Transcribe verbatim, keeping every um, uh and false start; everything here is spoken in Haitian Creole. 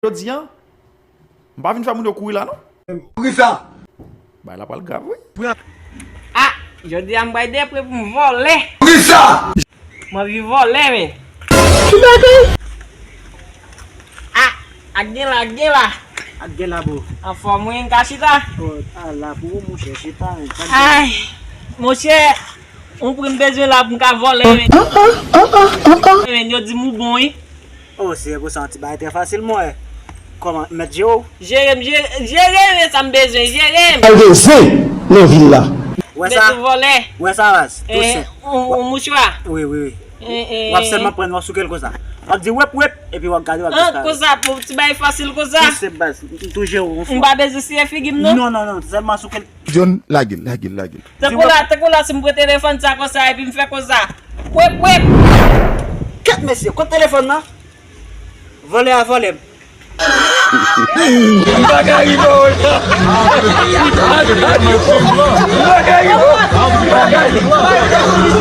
Jodi a, m pa vin fè moun yo kouri la non. Poukisa? Bagay la pral grav wi. Ah, jodi a m pral depre pou m vòlè. Poukisa? M anvi vòlè men. Ki bagay? Ah, ak gen la, ak gen la. Ak gen la bro. Anfòm wi, n ka chita. Oh, ala pou ou monchè, chita men. Ay, monchè, yon pri m bezwen la pou m ka vòlè men. Men yo di m ou bon wi. Oh, se pou sa yon ti bagay trè fasil mwen. Kòman, mèt jere w? Jere m, jere, jere men sa m bezwen, jere m. Al gen zen nan vil la. Wè sa? Bezwen vòlè. Wè sa raz? Tou senp. Yon mouchwa. Wi, wi, wi. W ap sèlman pran, w ap souke l konsa. W ap di wep wep, epi w ap gade, w ap dispare. Konsa, pou ti bagay fasil konsa. Tou senp baz. M tou jere w yon fwa. M pa bezwen siye figi m non. Non, non, non, sèlman souke l. John, lage l, lage l, lage l. Tankou la, tankou la, si m pran telefòn sa konsa, epi m fè konsa. Wep, wep. Kèt mesye, kot telefòn nan? Vòlè a vòlè m. M pa ka rive w. M pa ka rive w. M pa ka rive w.